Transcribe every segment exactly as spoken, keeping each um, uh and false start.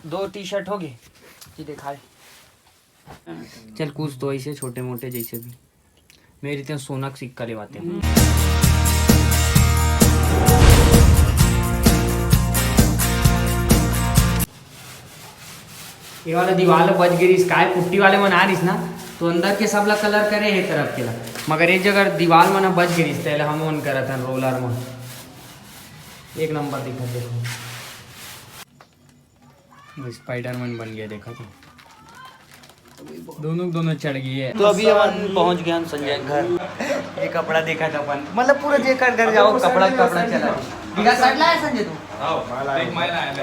दो T shirt होगे जी, दिखाए। चल, कुछ तो ऐसे छोटे मोटे जैसे भी। मेरी तो सोना का सिक्का लेवाते हैं। ये वाला दीवाल बच गिरिस, काय पुट्टी वाले मन आ रहिस ना, तो अंदर के सब ला कलर करे हे तरफ के ला, मगर एक जगह दीवाल मन बच गिरिस, तेला हम ओन करत हन रोलर मन। एक नंबर दिखत, देखो। वो स्पाइडरमैन बन गया, देखा तो। दोनों दोनों चढ़ गई है। तो अभी अपन पहुंच गए हम संजय के घर। ये कपड़ा देखा था अपन, मतलब पूरा जेकर घर जाओ, कपड़ा कपड़ा चला। बिना शर्ट लाया संजय तू?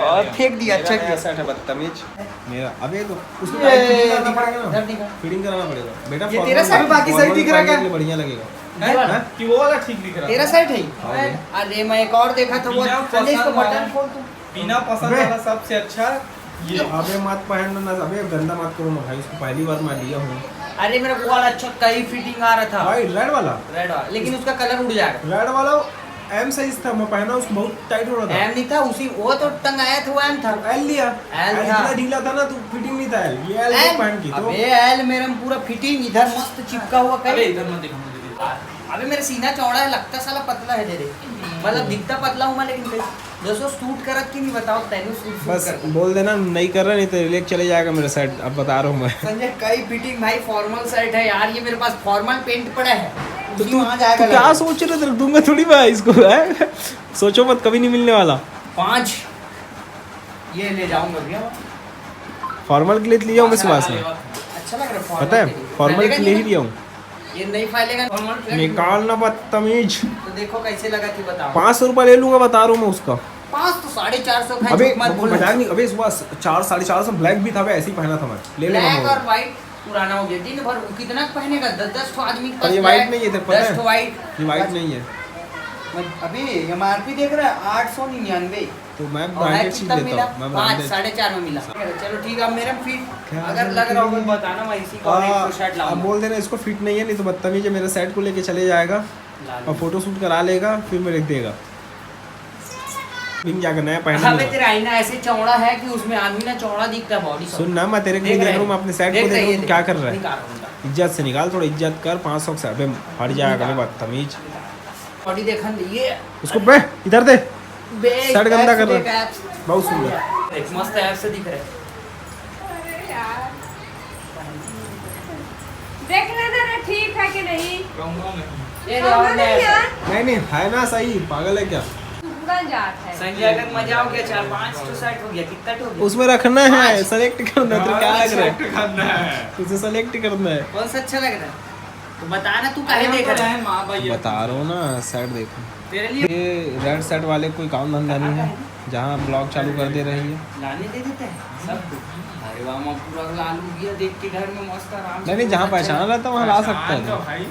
और फेंक दिया, अच्छा किया। शर्ट है बदतमीज मेरा। अबे तो उसको ये टाइट फिटिंग करना पड़ेगा ना। इधर दिखा। फिटिंग कराना पड़ेगा बेटा। ये तेरा शर्ट, बाकी शर्ट दिख रहा क्या? बढ़िया लगेगा। ये वाला? हैं? कि वो वाला ठीक दिख रहा तेरा है। शर्ट है? हाँ, भैया। अरे मैं एक और देखा था, वो बिना संजय, इसको पसंद बटन वाला। खोल तू। बिना पसंद बे। वाला सबसे अच्छा ये। अबे मत पहन ना, अबे गंदा मत करो ना भाई, इसको पहली बार मैं लिया हूँ। अरे मेरा वो वाला अच्छा कई फिटिंग आ रहा था। भाई रेड वाला? रेड वाला, लेकिन उसका कलर उड़ जाएगा। रेड वाला एम साइज था, मैं पहना, उसको बहुत टाइट हो रहा था। एम नहीं था, उसी वो तो टंगाया था, वो एम था। एल लिया। एल एल था। इतना ढीला था ना, तो फिटिंग नहीं था एल। ये एल एल। पहन की तो। अबे एल मेरे में पूरा फिटिंग, इधर मस्त चिपका हुआ कहीं। अबे इधर मत दिखा मुझे। अबे मेरा सीना चौड़ा है, लगता साला पतला है तेरे, मतलब दिखता पतला हूँ मैं, लेकिन कहीं दोस्तों सूट करत की नहीं बताओ, तैनू सूट सूट बस करता। बोल देना नहीं कर रहा, नहीं तो रिलेक्ट चले जाएगा मेरा सेट। अब बता रहा हूँ मैं। संजय कई फिटिंग भाई, फॉर्मल सेट है यार, ये मेरे पास फॉर्मल पेंट पड़ा है, तो उसी तू में आ जाएगा तू क्या लगा। सोच रहे थे, दूंगा थोड़ी मैं इसको, है? सोचो मत, कभी नहीं मिलने वाला। पाँच ये ले जाऊंगा भैया। फॉर्मल के लिए तो लिया हूँ मैं सुभाष ने। अच्छा लग रहा है फॉर्मल पता है, के लिए। फॉर्मल फैलेगा के लिए ही नहीं? लिया हूँ। ये नहीं फैलेगा फॉर्मल ट्रेंड में। निकाल ना बदतमीज। तो देखो कैसे लगा थी बताओ। पाँच सौ रुपया ले लूंगा, बता रहा हूँ मैं उसका। पाँच तो साढ़े चार सौ का है, अबे झूठ मत बोलना। मजाक नहीं, अबे सुभाष चार, साढ़े चार सौ ब्लैक भी था, अबे ऐसे ही पहना था मैं। ले लेना ब्लैक मोबाइल। और व्हाइट पुराना हो गया, दिन भर वो कितना पहनेगा? दस दस ठो आदमी के पर पास ये व्हाइट ब्लैक, नहीं है, तेरे को पता दस है? ठो व्हाइट। ये व्हाइट नहीं है। मैं अभी एमआरपी देख रहा है आठ सौ निन्यानवे। तो मैं और है ब्रांडेड चीज कितना लेता मिला? हूँ, मैं पाँच, ब्रांडेड। साढ़े चार में मिला। चलो ठीक है, अब मेरा फिट क्या अगर है लग रहा हो तो कि बताना, मैं इसी का और एक हाँ, ठो शर्ट अब लाऊंगा। बोल देना इसको फिट नहीं है, नहीं तो बदतमीज है, मेरे सेट को लेके चले जाएगा ला लो। और फोटो शूट करा लेगा, फिर मेरे को देगा। बिन क्या करना है, पहन अबे लूंगा। तेरा आईना ऐसे चौड़ा है कि उसमें आदमी ना चौड़ा दिखता है, बॉडी सुन ना, मैं तेरे को नहीं देख रहा हूँ, मैं अपने सेट को देख रहा हूँ, तू क्या कर रहा है? इज्जत से निकाल, थोड़ा इज्जत कर, पाँच सौ से अबे हट जाएगा, अबे बदतमीज। बॉडी देखन दे, ये उसको बे, इधर दे। बे, शर्ट गंदा कर रहा है। एप्स। बहुत सुंदर। एक मस्त एप्स दिख रहा है। अरे यार। देख लेना रे, ठीक है कि नहीं? कहूंगा मैं। ये हम लोग नहीं यार। नहीं, नहीं, है ना सही, पागल है क्या? तू पूरा जात है। संजय, अगर मजा हो गया, चार पाँच तो सेट हो गया, कितना हो गया? उसमें रखना है, पाँच। सेलेक्ट करना है, तेरे क्या लग रहा है? सेलेक्ट करना है। उसे सेलेक्ट करना है। कौन सा अच्छा लग रहा है? तो बता ना, तू काहे देख रहा है? बता रहा हूँ ना, सेट देखो। तेरे लिए ये रेड सेट वाले कोई काम धंधा नहीं है, जहाँ ब्लॉग चालू कर दे रही है। लाने दे देते हैं सबको। अरे वाह, मैं पूरा लालू भैया देख के घर में मस्त आराम से नहीं, नहीं, जहाँ पहचाना रहता है, वहाँ ला सकता है। तो भाई।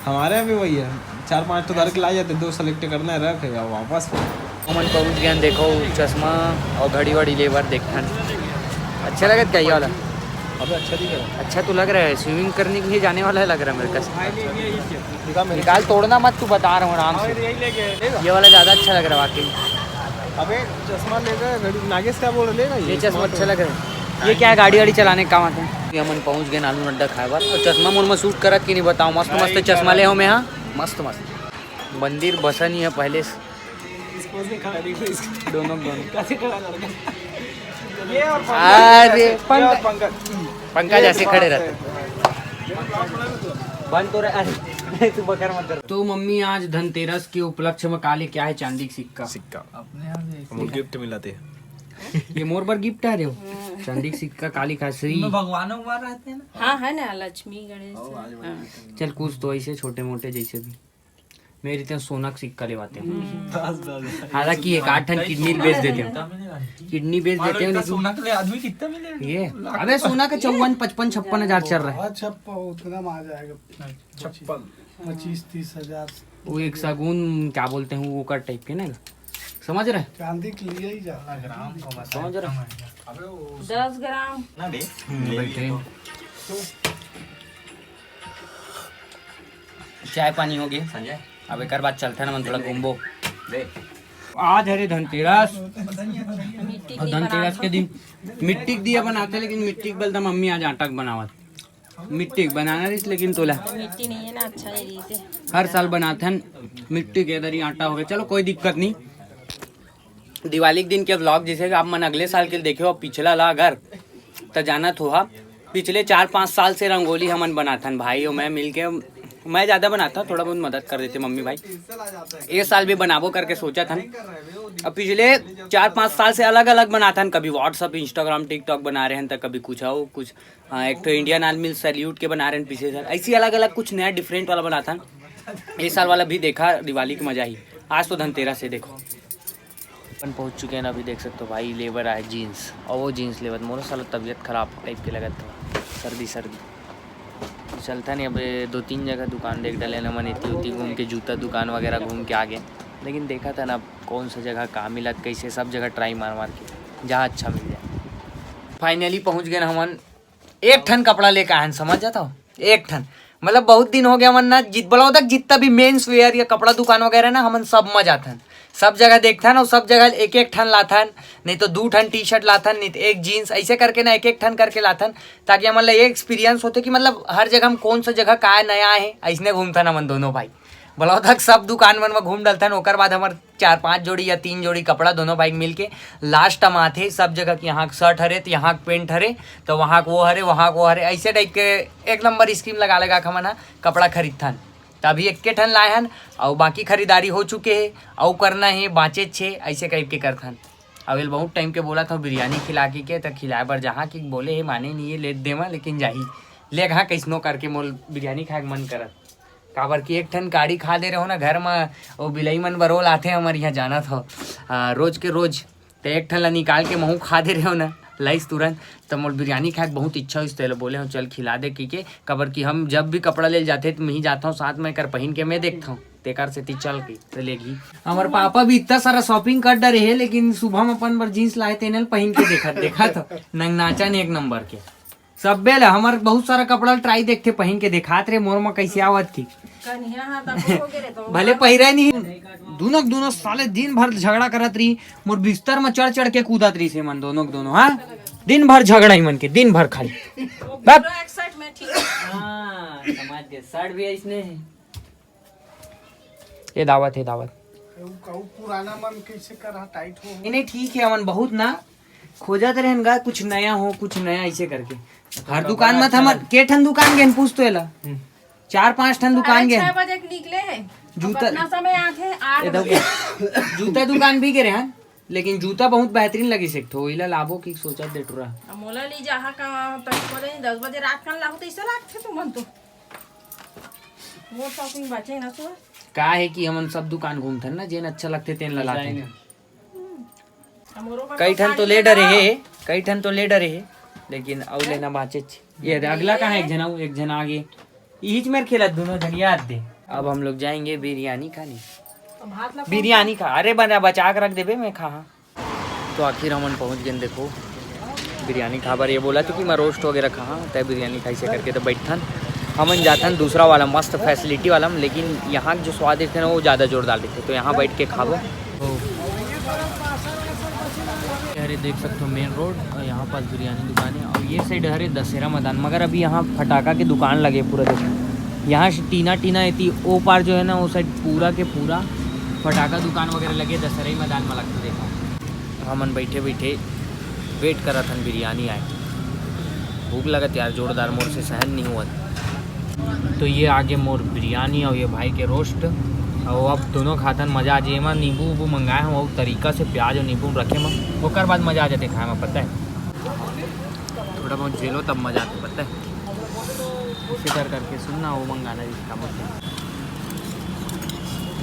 हमारे यहाँ भी वही है, चार पाँच तो धर के ला जाते, दो सेलेक्ट करना है, रख है वापस। हमन पहुंच गए हैं, देखो चश्मा और घड़ी वड़ी लेबर देखथन। अच्छा लगत क्या ये वाला? अबे अच्छा दिख रहा है। अच्छा तो लग रहा है, स्विमिंग करने के लिए जाने वाला है लग रहा है मेरे को। निकाल, तोड़ना मत, तू बता रहा हूँ आराम से। ये वाला ज़्यादा अच्छा लग रहा है वाकई। अबे चश्मा लेगा, घड़ी, नागेश क्या बोल रहा, लेगा ये? ये चश्मा अच्छा लग रहा है। ये क्या है, गाड़ी वाड़ी चलाने का काम आता है। ये हमन पहुंच गए नालू नड्डा खाए बर, और चश्मा मोर में सूट करत कि नहीं बताओ, मस्त मस्त चश्मा ले हो मैं, हाँ मस्त मस्त। मंदिर बसा नहीं है पहले से। इसको से खड़ा देखो, इसको। दोनों, दोनों। कैसे खड़ा लड़का? ये और पंकज। अरे, ये और पंकज। पंकज ऐसे खड़े रहते। बंद तो रहा, अरे, तू बकर मत कर। तो मम्मी आज धनतेरस के उपलक्ष्य में का लेके आए? चांदी का सिक्का। सिक्का। अपने यहाँ से हमको गिफ्ट मिला थे। ये मोर बर गिफ्ट आ रहे हो? चांदी का सिक्का, काली खासरी। भगवान भगवान रहते हैं ना। हाँ, है ना, लक्ष्मी गणेश। हाँ। चल, कुछ तो ऐसे छोटे मोटे जैसे भी। मेरी तो सोना का सिक्का लेवाते हैं। हालांकि एक आठ ठन किडनी बेच देते हैं। किडनी बेच देते हैं, लेकिन सोना के लिए आदमी कितना मिलेगा? ये अबे सोना का चौवन पचपन छप्पन हजार चल रहा है। अच्छा, उतना में आ जाएगा। छप्पन। पच्चीस तीस हजार। वो एक सगुन क्या बोलते हैं, वो कर टाइप के ना, समझ रहे? चांदी के लिए ही जाना ग्राम को बस। समझ रहे? दस ग्राम। ना दे। हम्म, बैठे। चाय पानी हो गया संजय। अब एक बार चलते हैं ना, मन थोड़ा घूमबो। दे। आज हरे धनतेरस, अउ धनतेरस के दिन मिट्टी के दिया बनाथे, लेकिन मिट्टी के बलता मम्मी आज आटा के बनावत। मिट्टी के बनाना रहिस, लेकिन तोला मिट्टी नहीं है ना, अच्छा नहीं रहिस। हर साल बनाथन मिट्टी के, इधर ही आटा हो गया। चलो, कोई दिक्कत नहीं। दिवाली के दिन के व्लॉग जैसे कि आप मन अगले साल के देखे हो, पिछला ला अगर, त जानत हो हा, पिछले चार पाँच साल से रंगोली हमन बनाथन, भाई और मैं मिलके। मैं ज़्यादा बनाता हूँ, थोड़ा बहुत मदद कर देते मम्मी भाई। ये साल भी बनाबो करके सोचा था। अब पिछले चार पाँच साल से अलग अलग बनाथन, कभी WhatsApp, Instagram, TikTok बना रहे हैं, तो कभी कुछ और कुछ। हाँ, एक तो इंडियन आर्मी सैल्यूट के बना रहे हैं पीछे साल, ऐसी अलग अलग कुछ नया डिफरेंट वाला बनाथन। ये साल वाला भी देखा, दिवाली की मजा ही। आज तो धनतेरस है, देखो। अपन पहुंच चुके हैं ना, अभी देख सकते हो भाई, लेबर आए जीन्स, और वो जीन्स लेवत मोरो साला तबीयत खराब टाइप के लगत था, सर्दी सर्दी। तो चलता नहीं, अब दो तीन जगह दुकान देख डाले ना मन, इतनी उतनी घूम के, जूता दुकान वगैरह घूम के आ गए। लेकिन देखा था ना, कौन सा जगह का मिलत, कैसे, सब जगह ट्राई मार मार के, जहाँ अच्छा मिल जाए। फाइनली पहुँच गए ना हमन, एक ठन कपड़ा लेके आए हन, समझ जाता हो, एक ठन। मतलब बहुत दिन हो गया हमन ना, जित बोला होता, जितना भी मेंस वेयर या कपड़ा दुकान वगैरह ना, हमन सब में जाथन, सब जगह देखथन और सब जगह एक एक ठन लाथन, नहीं तो दू ठन टी शर्ट लाथन, नहीं तो एक जीन्स, ऐसे करके ना एक एक ठन करके लाथन, ताकि हमन ला ये एक्सपीरियंस होते कि मतलब हर जगह हम कौन सा जगह का नया है, ऐसने घूमथन हमन दोनों भाई। बोला होता सब दुकान मन में घूम डलथन, ओकर बाद हमर चार पांच जोड़ी या तीन जोड़ी कपड़ा दोनों भाई मिलके लास्ट म आथे सब जगह कि यहाँ के शर्ट हरे, तो यहाँ के पैंट हरे, तो वहाँ के वो हरे, वहाँ के वो हरे, ऐसे टाइप के एक नंबर स्कीम लगा लगा के हमन ह कपड़ा खरीदथन। त अभी एक्के ठन लाए हन, अउ बाकी खरीदारी हो चुके हे, अउ करना हे, बाँचेच हे, ऐसे टाइप के करथन। अब एल बहुत टाइम के बोला था बिरयानी खिला के, के त खिलाए बर जहाँ की बोले हे, माने नहीं हे, ले देवा, लेकिन जाही। ले कहाँ कैसनो करके मोल बिरयानी खाए के मन करत। काबर कि एक ठन काड़ी खा दे रहो ना घर म, वो बिलई मन बरोल आथे हमर यहाँ, जानत हो, आ, रोज के रोज। ते एक ठन ला निकाल के महू खा दे रहे हो ना, लाइस तुरंत। त मोर बिरयानी खाए के बहुत इच्छा होइस, तेला बोले हो चल खिला दे की के, काबर कि हम जब भी कपड़ा ले जाते तो मैं ही जाता हूँ साथ में, कर पहिन के मैं देखता हूँ, तेकर सेती चल के तो लेगी। हमर पापा भी इतना सारा शॉपिंग कर डरे हे, लेकिन सुबह में अपन बर जींस लाए, तेने ल पहिन के देखत देखत नंगनाचन एक नंबर के। सब्बे ल हमर बहुत सारा कपड़ा ट्राई देखथे, पहिन के देखात रे मोर म कैसे आवत की। कनिया हा तब हो गे रे तो भले पहिरे नहीं, दुनो के दुनो साले दिन भर झगड़ा करत रही, मोर बिस्तर म चढ़ चढ़ के कूदत रही से मन दोनों के दोनों, हाँ। दिन भर झगड़ा ही मन के, दिन भर खाली। बस। पूरा एक्साइटमेंट ठीक है। हाँ, समझ गए, शर्ट भी ऐसने है। ये दावत है, दावत। उ कहू पुराना मन कैसे कर टाइट हो। नहीं, नहीं, ठीक है, हमन बहुत ना खोजत रहन गा, कुछ नया हो, कुछ नया, ऐसे करके। हर दुकान में था, हमर के ठन दुकान गेन, पूछ तो एला। हम्म। चार पाँच ठन दुकान अरे, गेन। छह बजे के निकले हैं। जूता अब अपना समय आते हैं आठ ये देखो, बजे। जूता दुकान भी गे रहे हैं, लेकिन जूता बहुत बेहतरीन लगिस एक ठो, इला लाबो की सोचत दे टुरा। अब मोला ली जहाँ का तक बोले नहीं, दस बजे रात का लाहू तो इसे लागथे तुमन तो। मोर शॉपिंग बाचे ना तो। का है कि हमन सब दुकान घूमथन ना, जेन अच्छा लगथे तेन ला लाथन। हमरो बर कई ठन तो ले डरे हे, कई ठन तो ले डरे हे, लेकिन अउ लेना बाँचेच। ये दे, अगला कहाँ है? एक झन अउ, एक झन आगे। इहिच मेर खेलत दोनों झन, याद दे। अब हम लोग जाएंगे बिरयानी खाने। अब हाथ ला बिरयानी खा, अरे बना, बचा के रख देबे, मैं खा। तो आखिर हमन पहुँच गए, देखो, बिरयानी खा बर। ये बोला तू कि मैं रोस्ट वगैरह खा, तय बिरयानी खाई से करके तो बैठथन। हमन जाथन दूसरा वाला मस्त फैसिलिटी वाला में, लेकिन यहाँ के जो स्वाद रहते ना, वो ज़्यादा जोरदार रहते, तो यहाँ बैठ के खाबो। तो ये हरे देख सकते हो मेन रोड, और यहाँ पास बिरयानी दुकान है, और ये साइड हरे दशहरा मैदान, मगर अभी यहाँ फटाका की दुकान लगे पूरा। देखो, यहाँ से टीना टीना एती, ओ पार जो है ना, वो साइड पूरा के पूरा फटाका दुकान वगैरह लगे, दशहरा ही मैदान में लगता। देखो, हमन बैठे बैठे वेट करत हन बिरयानी आए। भूख लगत यार जोरदार, मोर से सहन नहीं हुआ। तो ये आगे मोर बिरयानी और ये भाई के रोस्ट, और अब दोनों खातन मजा आ जाए। एमा नींबू उबू मंगाए हम, और तरीका से प्याज और नींबू रखे हम, ओकर बाद मजा आ जाते खाए में, पता है। थोड़ा बहुत झेलो तब मजा आते, पता है। इसी कर करके सुनना, वो मंगाना जिसका बोलते हैं।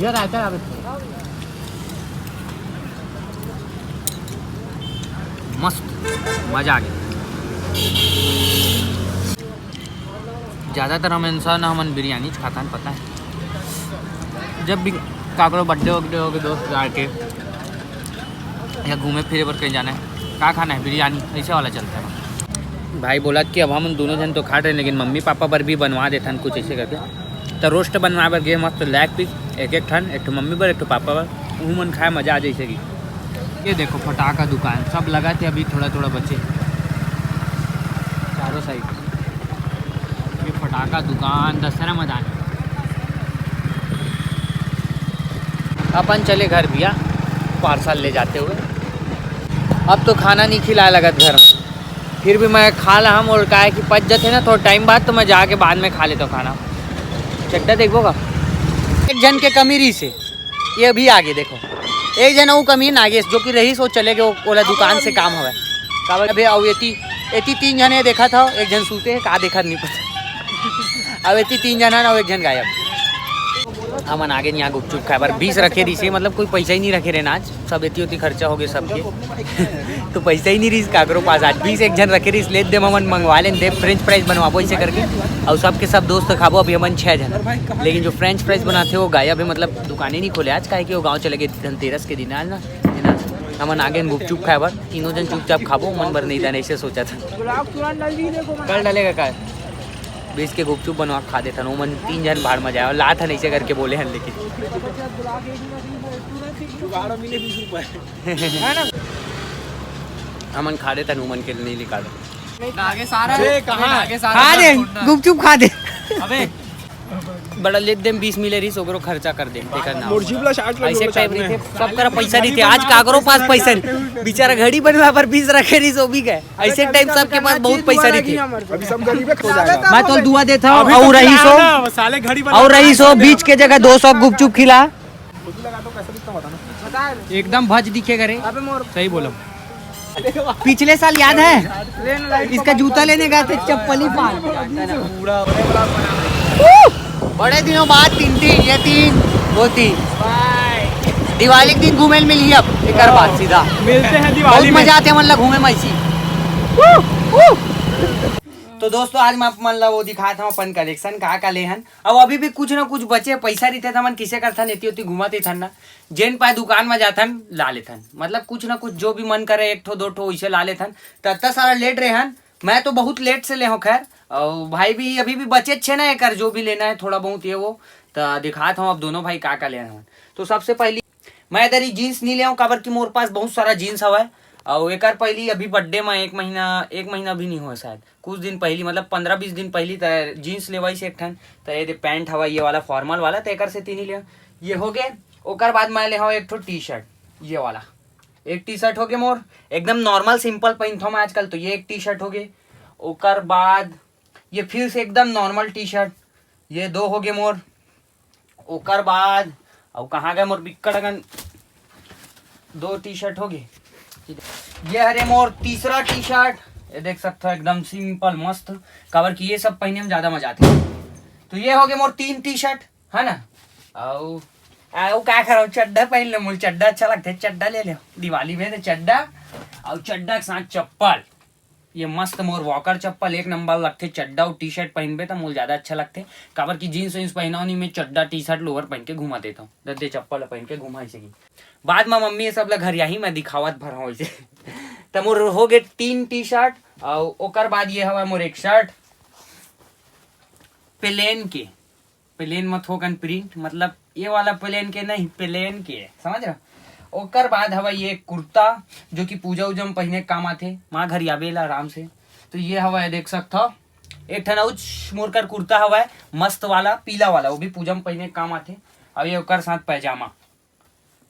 ये रायता आ गया। मस्त, मजा आ गया। ज़्यादातर हम इंसान हमन बिरयानी च खाथन, पता है। जब भी काकरो बर्थडे वर्थडे हो गए दोस्त यार के, या घूमे फिरे पर कहीं जाना है, का खाना है? बिरयानी, ऐसे वाला चलता है। भाई बोला कि अब हम दोनों जन तो खा रहे हैं, लेकिन मम्मी पापा बर भी बनवा देथन कुछ ऐसे करके। तो रोस्ट बनवा बर गए, मस्त लेग पीस, एक एक ठन, एक ठो मम्मी बर, एक ठो पापा बर। उहू मन खाए मजा आ जैसे कि। ये देखो फटाका दुकान सब लगा थे, अभी थोड़ा थोड़ा बचे चारों साइड। ये फटाका दुकान दशहरा मैदान। अपन चले घर भैया, पार्सल ले जाते हुए। अब तो खाना नहीं खिलाए लगत घर में, फिर भी मैं खा ला हम, और काहे कि पच जाते ना थोड़ा टाइम बाद, तो मैं जाके बाद में खा लेता हूँ खाना। चड्डा देखो का, एक जन के कमी रही से, ये अभी आगे देखो, एक जन अउ कमी नागेश, जो कि रहीस, वो चले गए, वो ओला दुकान से काम हवय। काबर अभी अउ एती, एती तीन जने देखत हव, एक जन सूते हे, का देखत नहीं पता। अब एती तीन जन हे ना, वो एक जन गायब। हमन आगे नहीं, यहाँ गुपचुप खाए बर बीस रखे रहिसे, मतलब कोई पैसा ही नहीं रखे रहे ना आज, सब एती ओती खर्चा हो गए सबके। तो पैसा ही नहीं रहिस काकरो पास। आज बीस एक जन रखे रहिस, लेत देम हमन मंगवा लेन देब, फ्रेंच फ्राइज बनवाबो ऐसे करके, और सबके सब दोस्त खाबो। अभी हमन छह जन, लेकिन जो फ्रेंच फ्राइज बनाते वो गायब है, मतलब दुकान ही नहीं खोले आज, काहे कि वो गाँव चले गए धनतेरस के दिन आज ना। है ना, हमन आगे गुपचुप खाए बर, तीनों जन चुपचाप खाबो, मन बर नहीं दान, ऐसे सोचा था। कल डालेगा का? बीस के गुपचुप बनवा खा देथन, ओमन तीन जन भाड़ में जाए, लात हन ऐसे करके बोले हन, लेकिन जुगाड़ मिले बीस रुपए। हमन खा देथन, ओमन के नहीं निकालो। आगे सारा अबे, कहाँ? आगे सारा खा दे, छोड़ना। गुपचुप खा दे। अबे बड़ा लेत देम, बीस मिले रहिस, ओकरो खर्चा कर दे, देखा ना। मोर जीभ ला चाट ले, ऐसे लोग टाइप चाट नहीं थे, ले। सब करा पैसा नहीं थे। आज काकरो पास पैसा नहीं, बेचारा घड़ी बनवा पर बीस रखे रहिस, वो भी गए। ऐसे टाइम सबके पास बहुत पैसा रहिथे। अभी सब गरीबे खो जाएगा। मैं तो दुआ देता हूँ, अभी तो और रहीस हो, खिला ना, साले घड़ी बना और रहीस हो, बीच के जगह दो सौ गुपचुप खिला। एकदम भज दिखे करे। अबे मोर सही बोलो। पिछले साल याद है, इसका जूता लेने गए थे, चप्पल ही पाल। बड़े दिनों बाद तीन तीन, ये तीन, वो तीन। दिवाली के दिन घूमे ल मिलही अब, एकर बाद सीधा। मिलते हैं दिवाली बहुत में। मजा आते मन ला घूमे में ऐसी। तो दोस्तों, आज मैं आप मन ला वो दिखात हूँ अपन कलेक्शन का का ले हन। अब अभी भी कुछ ना कुछ बचे पैसा रहिथे त हमन किसे करथन, एती ओती घूमत रहिथन ना, जेन पाए दुकान में जाथन ला लेथन, मतलब कुछ ना कुछ जो भी मन करे एक ठो दो ठो वैसे ला लेथन। त इतना सारा लेट रहे हन, मैं तो बहुत लेट से ले हूँ खैर, और भाई भी अभी भी बचे छे ना एकर जो भी लेना है थोड़ा बहुत ये वो। त दिखात हूँ अब दोनों भाई का का ले हन। तो सबसे पहली मैं इधर ही जींस नहीं ले हूँ, काबर कि मोर पास बहुत सारा जींस हवा है। और एकर पहली अभी बर्थडे में एक महीना, एक महीना भी नहीं हुआ शायद, कुछ दिन पहली, मतलब पंद्रह बीस दिन पहली त जींस लेवाइस एक ठन। त ये दे पैंट हवा, ये वाला फॉर्मल वाला, त एकर से तीन ही ले। ये हो गए। ओकर बाद मैं ले हूँ एक ठो टी शर्ट, ये वाला एक टी शर्ट हो गए मोर, एकदम नॉर्मल सिंपल पहनता हूँ मैं आजकल, तो ये एक टी शर्ट हो गए। ओकर बाद ये फिर से एकदम नॉर्मल टी शर्ट, ये दो हो गए मोर। ओकर बाद अब कहाँ गए मोर बिक्कट अगन दो टी शर्ट हो गए। ये हरे मोर तीसरा टी शर्ट, ये देख सकते हो एकदम सिंपल मस्त, काबर कि ये सब पहने में ज्यादा मजा आते। तो ये हो गए मोर तीन टी शर्ट, है ना। और आओ का करो, चड्डा पहन ले, मुझे चड्डा अच्छा लगता है, चड्डा ले ले दिवाली में, तो चड्डा और चड्डा के साथ चप्पल। ये मस्त मोर वॉकर चप्पल एक नंबर लगथे, चड्डा अउ टी शर्ट पहनबे त मोर ज्यादा अच्छा लगथे, काबर कि जींस वींस पहनाव नहीं, मैं चड्डा टी शर्ट लोअर पहन के घुमा देता हूँ, दद्दे चप्पल पहन के घुमा ऐसे की। बाद में मम्मी ये सब ला घर यही मैं दिखावत भर हूँ ऐसे। त मोर हो गए तीन टी शर्ट, और ओकर बाद ये हवा मोर एक शर्ट प्लेन के, प्लेन में थोकन प्रिंट, मतलब ये वाला प्लेन के नहीं, प्लेन के, समझ रहा। ओकर बाद हवा ये कुर्ता, जो कि पूजा उजा में पहने के काम आथे, माँ घर आबे ला आराम से। तो ये हवा है, देख सकता हो, एक ठन अउच मोर कर कुर्ता हवा है मस्त वाला पीला वाला, वो भी पूजा में पहने के काम आथे। अब ये ओकर साथ पैजामा,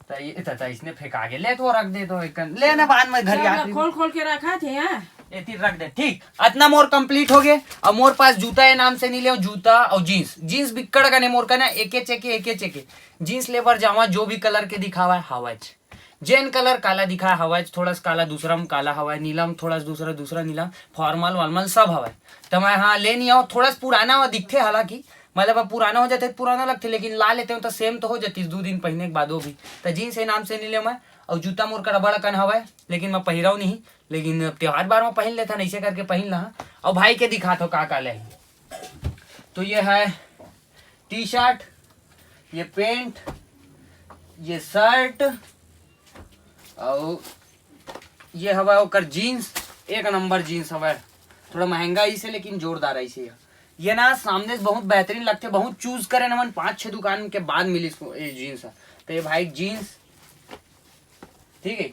त ये त, त इसने फेंका के ले तो रख दे तो एक ले ना, बाद में घर ये आके खोल खोल के रखा थे यहाँ। एती रख दे, ठीक। अतना मोर कंप्लीट हो गए। अब मोर पास जूता ये नाम से नहीं ले, जूता और जींस, जींस बिक्कड़ कने मोर कने एके चेके, एके चेके। जींस ले बर जावा, जो भी कलर के दिखावा है हवाज, जेन कलर काला दिखा हवाज, थोड़ा सा काला, दूसरा में काला हवा है, नीला में थोड़ा सा दूसरा, दूसरा नीला, फॉर्मल वॉर्मल सब हवा है। तो मैं हाँ ले नहीं आऊँ, थोड़ा सा पुराना हुआ दिखते हालांकि, मतलब अब पुराना हो जाते तो पुराना लगते, लेकिन ला लेते हो तो सेम तो हो जाती दो दिन पहने के बाद वो भी। तो जींस ये नाम से नहीं ले मैं, और जूता मोर करा बड़ा कन हवा है, लेकिन मैं पहिराव नहीं, लेकिन अब त्योहार बार में पहन लेता, ऐसे करके पहन ला। और भाई के दिखात हो का का ले, तो ये है टी शर्ट, ये पैंट, ये शर्ट, और ये हवा ओकर जींस, एक नंबर जींस हवा, थोड़ा महंगा इसे लेकिन जोरदार है इसे। ये ना सामने से बहुत बेहतरीन लगते, बहुत चूज करे ना मन, पाँच छः दुकान के बाद मिली इसको ये जींस। तो ये भाई जींस, ठीक है।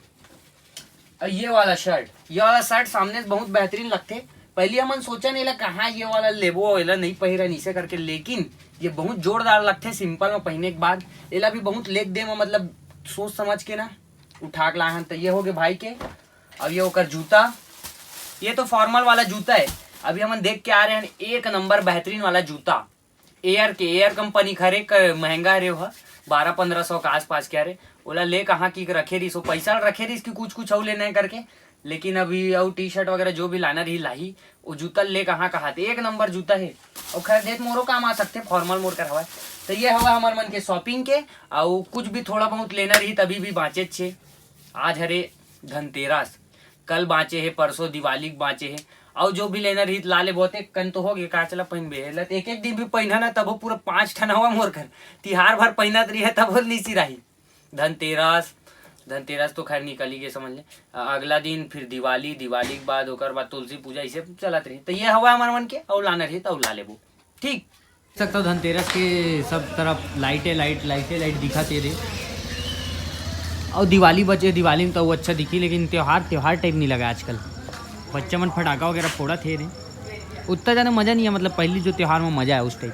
और ये वाला शर्ट, ये वाला शर्ट सामने से बहुत बेहतरीन लगथे। पहली हमन सोचन एला कहाँ ये वाला लेबो, एला नहीं पहिरन इसे करके, लेकिन ये बहुत जोरदार लगथे सिंपल में पहने के बाद। एला भी बहुत लेक दे में, मतलब सोच समझ के ना उठा के लाहन। तो ये हो गए भाई के। अब ये ओकर जूता, ये तो फॉर्मल वाला जूता है। अभी हमन देख के आ रहे हैं एक नंबर बेहतरीन वाला जूता, एयर के, एयर कंपनी के हरे, क-, महंगा हरे, वह बारह पन्द्रह सौ के आसपास के हरे। ओला ले कहाँ की रखे रहिस, वो पैसा रखे रहिस कि कुछ कुछ अउ लेना है करके, लेकिन अभी अउ टी शर्ट वगैरह जो भी लाना रही लाही। वो जूता ले कहाँ कहा थे, एक नंबर जूता है। और खैर देख मोरो काम आ सकते, फॉर्मल मोर कर हवा। तो ये हवा हमार मन के शॉपिंग के। और कुछ भी थोड़ा बहुत लेना रही तभी भी बाँचे छे। आज हरे धनतेरस, कल बाँचे है, परसों दिवाली के बाँचे है। और जो भी लेना रही ला ले, बहुत एक कन तो हो गए, का चला पहनबे है, लत एक एक दिन भी पहना ना, तबो पूरा पाँच ठन हवा मोर कर। तिहार भर पहनत रही है, तबो नी सिराही। धनतेरस, धनतेरस तो खैर निकल ही गए, समझ ले। अ-, अगला दिन फिर दिवाली, दिवाली के बाद, ओकर बाद तुलसी पूजा, इसे चलत रही। तो ये हवा हमार मन के, और लाना रही तो और ला लेबो। ठीक। देख सकता हो धनतेरस के सब तरफ लाइटे लाइट, लाइटे लाइट दिखत हे रे। और दिवाली बचे, दिवाली में तो वो अच्छा दिखी, लेकिन त्योहार, त्योहार टाइप नहीं लगा आजकल। बच्चा मन फटाका वगैरह फोड़त हे रे। उतना ज़्यादा मज़ा नहीं है, मतलब पहली जो त्योहार में मज़ा है उस टाइप।